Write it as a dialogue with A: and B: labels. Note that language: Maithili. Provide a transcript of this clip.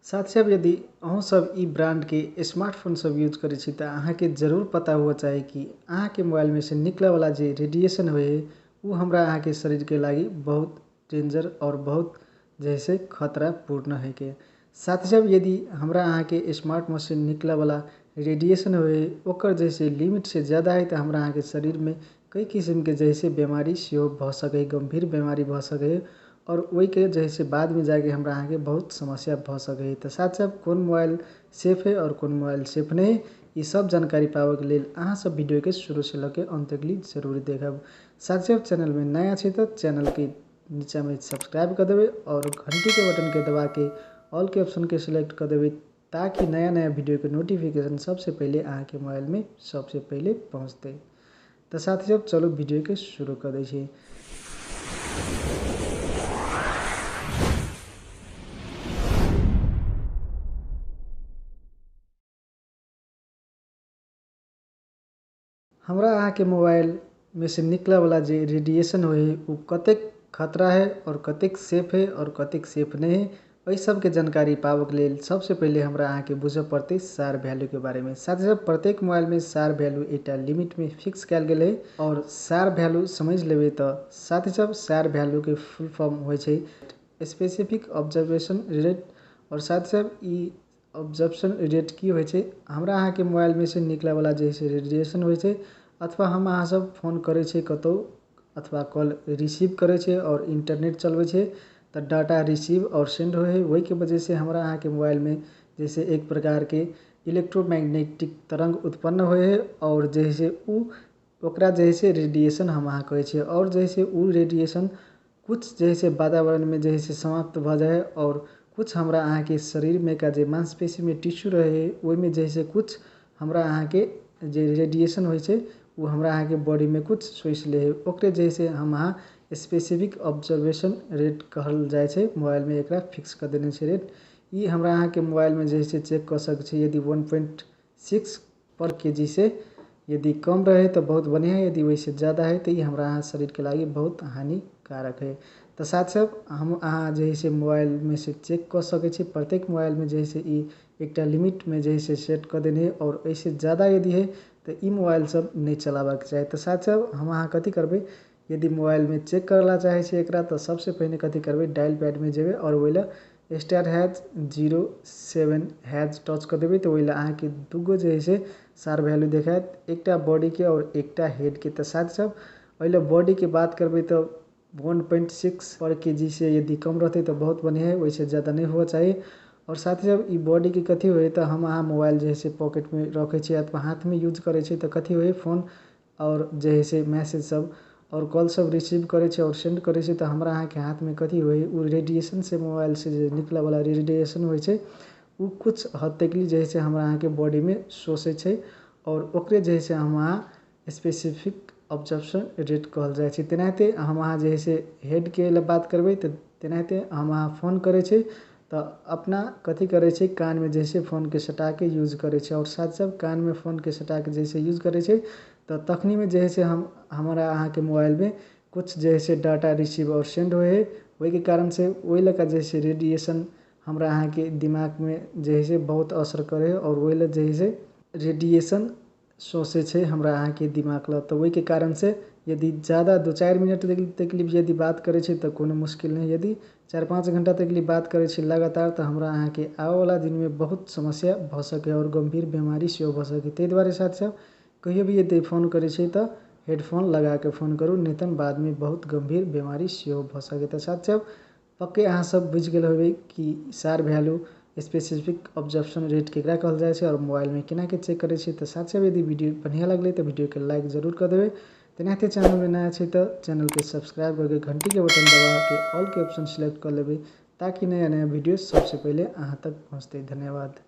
A: साथ साथ यदि अहूँ सब ई ब्रांडके स्मार्टफोन सब यूज करै छी तऽ अहाँके जरूर पता हुअ चाही कि अहाँके मोबाइलमे से निकलैवला जे रेडिएशन होइ है ओ हमरा अहाँके शरीरके लागि बहुत डेंजर आओर बहुत जे है खतरापूर्ण हैके। साथ साथ यदि हमरा अहाँके स्मार्ट मशीन निकलैवला रेडिएशन होइ है ओकर जैसे लिमिटसँ ज्यादा है तऽ हमरा अहाँके शरीरमे कई किसिमके जैसे बीमारी सेहो भऽ सकै, गम्भीर बीमारी भऽ सकै और ओहिके जैसे बादमे जाके हमरा अहाँके बहुत समस्या भऽ सकै है। तऽ साथ साथ कोन मोबाइल सेफ है और कोन मोबाइल सेफ नहि है, ई सब जानकारी पाबैके लेल अहाँ सब वीडियोके शुरूसँ लऽ के अन्त तक जरूर देखब। साथ साथ चैनलमे नया छै तऽ चैनलके नीचाँमे सब्सक्राइब कऽ देबै और घंटीके बटनके दबाके ऑलके ऑप्शनके सिलेक्ट कऽ देबै ताकि नया नया वीडियोके नोटिफिकेशन सबसँ पहिले अहाँके मोबाइलमे सबसँ पहिले पहुँचतै। तऽ साथी सब चलू वीडियोके शुरू कऽ दै छी। हमरा अहाँके मोबाइलमे से निकलैवला जे रेडिएशन होइ है ओ कतेक खतरा है और कतेक सेफ है और कतेक सेफ नहि है, एहि सबके जानकारी पाबैके लेल सबसँ पहिले हमरा अहाँके बुझऽ पड़तै सार वैल्यूके बारेमे। साथ साथ प्रत्येक मोबाइलमे सार वैल्यू एकटा लिमिटमे फिक्स कयल गेल है और सार वैल्यू समझि लेबै तऽ साथ ही साथ सार वैल्यूके फुल फॉर्म होइ छै स्पेसिफिक ऑब्जर्वेशन रेट। और साथ साथ ई ऑब्जर्वेशन रेट की होइ छै, हमरा अहाँके मोबाइलमे से निकलैवला जे है रेडिएशन होइ छै अथवा हम अहाँ सब फोन करै छियै कतहु अथवा कॉल रिसीव करै छियै और इंटरनेट चलबै छियै तऽ डाटा रिसीव आओर सेंड होइ है। ओहिके वजहसँ हमरा अहाँके मोबाइलमे जैसे एक प्रकारके इलेक्ट्रोमैग्नेटिक तरंग उत्पन्न होइ है और जे है ओ ओकरा जे है रेडिएशन हम अहाँ कहै छियै। और जे है ओ रेडिएशन कुछ जे है वातावरणमे जे है समाप्त भऽ जाइ है और कुछ हमरा अहाँके शरीरमे का जे मांसपेशीमे टिश्यू रहै है ओहिमे जे है कुछ हमरा अहाँके जे रेडिएशन होइ छै ओ हमरा अहाँके बॉडीमे कुछ शोषि लै है, ओकरे जे है हम अहाँ स्पेसिफिक ऑब्जर्वेशन रेट कहल जाइ छै। मोबाइलमे एकरा फिक्स कऽ देने छै रेट। ई हमरा अहाँके मोबाइलमे जे है चेक कऽ सकै छी। यदि 1.6 पर केजी से यदि कम रहै तऽ बहुत बढ़िआँ, यदि ओहिसँ ज्यादा है तऽ ई हमरा अहाँ शरीरके लागि बहुत हानिकारक है। तऽ साथ साथ हम अहाँ जे है मोबाइलमे से चेक कऽ सकै छी। प्रत्येक मोबाइलमे जे है ई एकटा लिमिटमे जे है सेट कऽ देने है और एहिसँ ज्यादा यदि है तऽ ई मोबाइल सब नहि चलाबऽके चाही। तऽ साथ साथ हम अहाँ कथी करबै, यदि मोबाइलमे चेक करै ला चाहै छी एकरा तऽ सबसँ पहिने कथी करबै, डायल पैडमे जेबै और ओहि लए *#07# टच कऽ देबै तऽ ओहि लए अहाँके दूगो जे है से सार वैल्यू देखायत, एकटा बॉडीके और एकटा हेडके। तऽ साथ साथ ओहि लए बॉडीके बात करबै तऽ 1.6 पर केजी से यदि कम रहतै तऽ बहुत बढ़िआँ है, ओहिसँ ज्यादा नहि हुअ चाही। और साथ ही साथ ई बॉडीके कथी होइ तऽ हम अहाँ मोबाइल जे है से पॉकेटमे रखै छियै अथवा हाथमे यूज करै छियै तऽ कथी होइ, फोन और जे है से मैसेज सब और कॉल सब रिसीव करै छै और सेंड करै छै तऽ हमरा अहाँके हाथमे कथी होइ, ओ रेडिएशन से मोबाइल से जे निकलैवला रेडिएशन होइ छै ओ कुछ हद तक जे है से हमरा अहाँके बॉडीमे शोषै छै और ओकरे जे है से हम अहाँ स्पेसिफिक ऑब्जर्वेशन रेट कहल जाइ छै। तेनाहिते हम अहाँ जे है से हेडके लए बात करबै तऽ तेनाहिते हम अहाँ फोन करै छी तऽ अपना कथी करै छै, कानमे जे है फोनके सटाके यूज करै छै और साथ साथ कानमे फोनके सटाके जे है यूज करै छै तऽ तखनीमे जे है से हम हमरा अहाँके मोबाइलमे कुछ जे है से डाटा रिसीव आओर सेंड होइ है। ओहिके कारणसँ ओहि लऽ कऽ जे है रेडिएशन हमरा अहाँके दिमागमे जे है से बहुत असर करै है और ओहि लए जे है से रेडिएशन शोषै छै हमरा अहाँके दिमाग लए। तऽ ओहिके कारणसँ यदि ज्यादा 2-4 मिनट तक यदि बात करै छै तऽ कोनो मुश्किल नहि, यदि 4-5 घण्टा तक बात करै छी लगातार तऽ हमरा अहाँके आबऽवला दिनमे बहुत समस्या भऽ सकै और गम्भीर बीमारी सेहो भऽ सकै। ताहि दुआरे साथ साथ कहियो भी यदि फोन करै छी तऽ हेडफोन लगाके फोन करू, नहि तऽ बादमे बहुत गम्भीर बीमारी सेहो भऽ सकै। तऽ साथ साथ पक्के अहाँ सब बुझि गेल होबै कि सार वैल्यू स्पेसिफिक ऑब्जर्वेशन रेट केकरा कहल जाइ छै और मोबाइलमे केना के चेक करै छै। तऽ साथ साथ यदि वीडियो बढ़िआँ लगलै तऽ वीडियोके लाइक जरूर कऽ देबै। तेनाहिते चैनलमे नया छै तऽ चैनलके सब्सक्राइब करके घंटीके बटन दबाके ऑलके ऑप्शन सिलेक्ट कऽ लेबै ताकि नया नया वीडियो सबसँ पहिले अहाँ तक पहुँचतै। धन्यवाद।